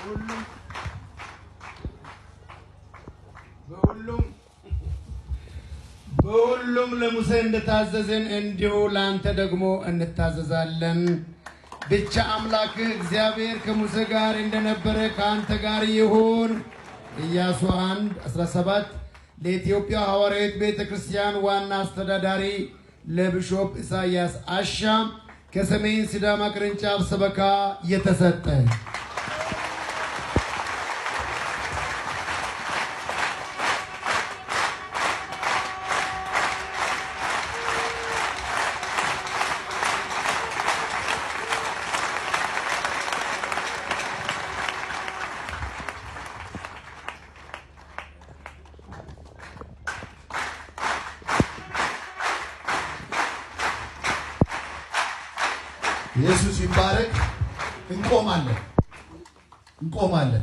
በሁሉም በሁሉም በሁሉም ለሙሴ እንደታዘዝን እንዲሁ ለአንተ ደግሞ እንታዘዛለን። ብቻ አምላክህ እግዚአብሔር ከሙሴ ጋር እንደነበረ ከአንተ ጋር ይሁን። ኢያሱ 1:17። ለኢትዮጵያ ሐዋርያዊት ቤተ ክርስቲያን ዋና አስተዳዳሪ ለቢሾፕ ኢሳያስ አሻ ከሰሜን ሲዳማ ቅርንጫፍ ሰበካ የተሰጠ። ኢየሱስ ይባረክ። እንቆማለን፣ እንቆማለን።